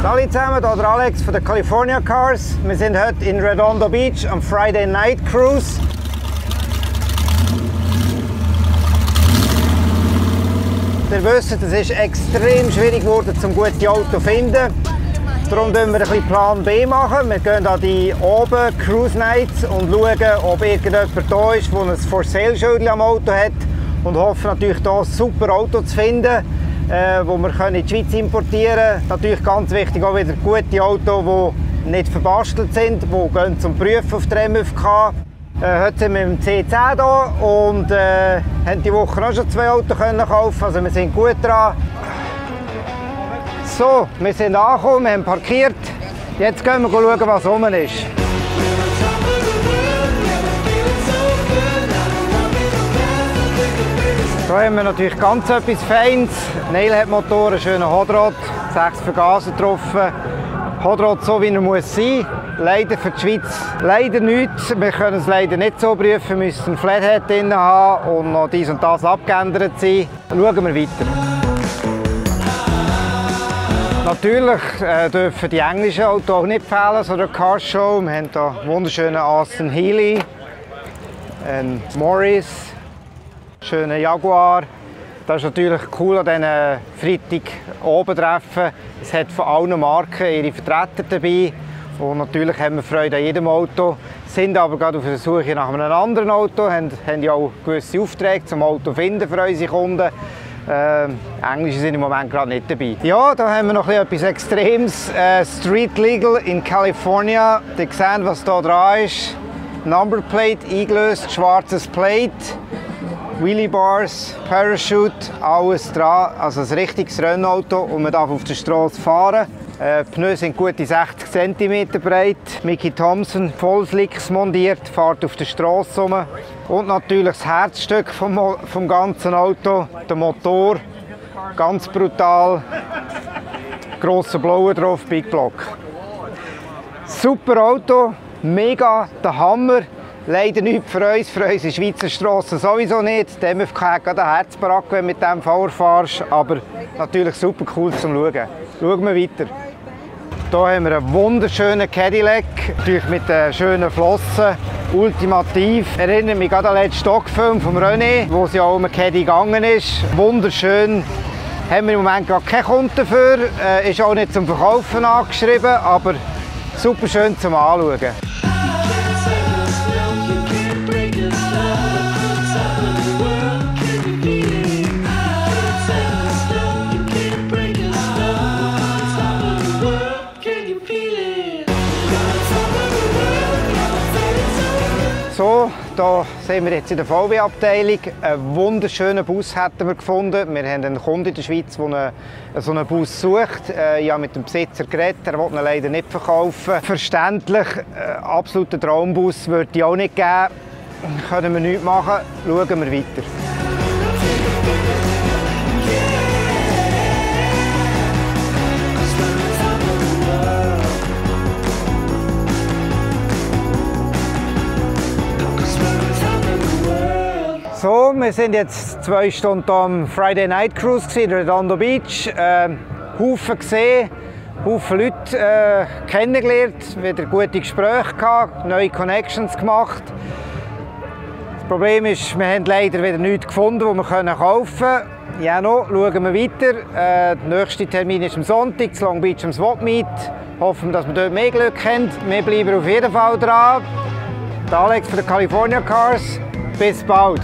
Hallo zusammen, hier der Alex von den California Cars. Wir sind heute in Redondo Beach am Friday Night Cruise. Ihr wisst, es ist extrem schwierig geworden, um gute Autos zu finden. Darum machen wir ein bisschen Plan B. Wir gehen an die oben Cruise Nights und schauen, ob irgendjemand da ist, der ein For Sale Schild am Auto hat. Und hoffen natürlich, hier ein super Auto zu finden, das wir in die Schweiz importieren können. Natürlich ganz wichtig auch wieder gute Autos, die nicht verbastelt sind, die gehen zum Prüfen auf der MFK. Heute sind wir mit dem C10 hier und haben die Woche auch schon 2 Autos kaufen, also wir sind gut dran. So, wir sind angekommen, wir haben parkiert. Jetzt gehen wir schauen, was rum ist. Hier haben wir natürlich ganz etwas Feines. Neil hat Motor, einen schönen Hot Rod, 6 Vergaser getroffen. Hot Rod so wie er muss sein. Leider für die Schweiz leider nichts. Wir können es leider nicht so prüfen. Wir müssen einen Flathead drin haben und noch dies und das abgeändert sein. Schauen wir weiter. Natürlich dürfen die englischen Autos auch nicht fehlen, so der Car Show. Wir haben hier einen wunderschönen Aston Healey, einen Morris, schönen Jaguar. Das ist natürlich cool an diesen Freitag-Oben-Treffen. Es hat von allen Marken ihre Vertreter dabei. Und natürlich haben wir Freude an jedem Auto, sind aber gerade auf der Suche nach einem anderen Auto, haben ja auch gewisse Aufträge zum Auto finden für unsere Kunden. Englische sind im Moment gerade nicht dabei. Ja, da haben wir noch etwas Extremes. Street Legal in California. Ihr seht, was hier dran ist. Number Plate eingelöst, schwarzes Plate. Wheelie Bars, Parachute, alles dran. Also ein richtiges Rennauto und man darf auf der Straße fahren. Die Pneus sind gute 60 cm breit. Mickey Thompson, Vollslicks montiert, fährt auf der Straße rum. Und natürlich das Herzstück vom ganzen Auto, der Motor. Ganz brutal. Grosser Blauer drauf, Big Block. Super Auto, mega der Hammer. Leider nicht für uns in Schweizer Strassen sowieso nicht. Die MFK hat gerade einen Herzbarack, wenn du mit dem vorfährst, aber natürlich super cool zum Schauen. Schauen wir weiter. Hier haben wir einen wunderschönen Cadillac, natürlich mit schönen Flossen, ultimativ. Erinnert mich gerade an den letzten Stockfilm von René, wo es ja auch um einen Caddy gegangen ist. Wunderschön. Haben wir im Moment gar keinen Kunden dafür, ist auch nicht zum Verkaufen angeschrieben, aber super schön zum Anschauen. So, da sind wir jetzt in der VW-Abteilung. Einen wunderschönen Bus hätten wir gefunden. Wir haben einen Kunden in der Schweiz, der so einen Bus sucht. Ich habe mit dem Besitzer geredet, er will ihn leider nicht verkaufen. Verständlich, absoluter Traumbus würde es auch nicht geben. Können wir nichts machen, schauen wir weiter. So, wir sind jetzt 2 Stunden am Friday Night Cruise in Redondo Beach. Haufen gesehen, Haufen Leute kennengelernt, wieder gute Gespräche gehabt, neue Connections gemacht. Das Problem ist, wir haben leider wieder nichts gefunden, was wir kaufen können. Ja, noch, schauen wir weiter. Der nächste Termin ist am Sonntag, in Long Beach am Swap Meet. Hoffen, dass wir dort mehr Glück haben. Wir bleiben auf jeden Fall dran. Der Alex von den California Cars. Bis bald!